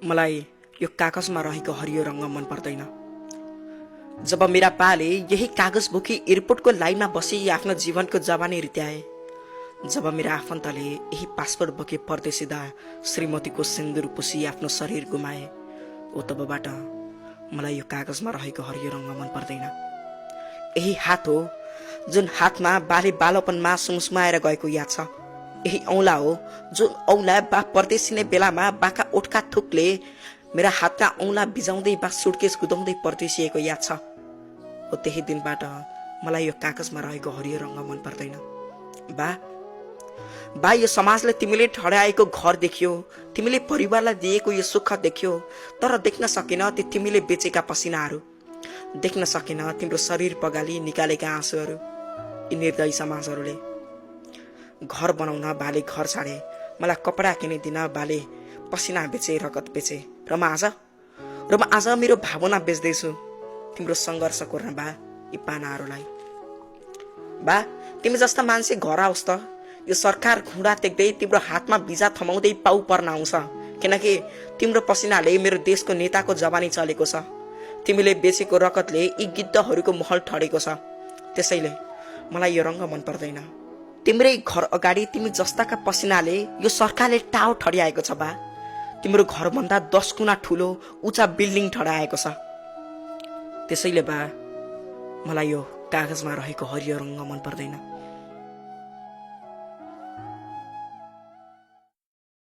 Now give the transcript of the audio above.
मलाई यो कागजमा रहेको हरियो रंग मन पर्दैन। जब मेरा बाले यही कागज बोकी एयरपोर्टको लाइनमा बसी आफ्नो जीवनको जवानी रित्याए, जब मेरा आफन्तले यही पासपोर्ट बोकी परदेशिदा श्रीमतीको सिन्दुर पुसी आफ्नो शरीर गुमाए, ओ तबबाट मलाई यो कागजमा रहेको हरियो रंग मन पर्दैन। यही हात हो जुन हातमा बाले बालोपनमा सुमसुमाएर गएको याद छ। यही औला हो जुन औला बा परदेशिने बेलामा बाका ओठका थुकले मेरा हातका औला बिजाउँदै बा सुटकेस कुदाउँदै परदेशिएको याद छ। हो त्यही दिनबाट मलाई यो कागजमा रहेको हरियो रंग मन पर्दैन। बा यो समाजले तिमीले ठड्याएको घर देख्यो, तिमीले परिवारलाई दिएको यो सुख देख्यो, तर देख्न सकेन ती तिमीले बेचेका पसिनाहरू, देख्न सकेन तिम्रो शरीर पगाली निकालेका आँसुहरू। यी निर्दयी समाजहरूले घर बनाउन बाले घर छाडे, मलाई कपडा किनिदिन बाले पसिना बेचे, रगत बेचे, र म आज मेरो भावना बेच्दैछु तिम्रो सङ्घर्षको बा यी पानाहरूलाई। बा तिमी जस्ता मान्छे घर आओस् त, यो सरकार घुँडा टेक्दै तिम्रो हातमा भिजा थमाउँदै पाउ पर्न आउँछ, किनकि तिम्रो पसिनाले मेरो देशको नेताको जवानी चलेको छ। तिमीले बेचेको रगतले यी गिद्धहरूको महल ठडेको छ। त्यसैले मलाई यो रंग मन पर्दैन। तिम्रै घर अगाडि तिमी जस्ताका पसिनाले यो सरकारले टाउ ठड्याएको छ। बा तिम्रो घरभन्दा 10 गुणा ठुलो उचा बिल्डिङ ठडाएको छ। त्यसैले बा मलाई यो कागजमा रहेको हरियो रंग मन पर्दैन।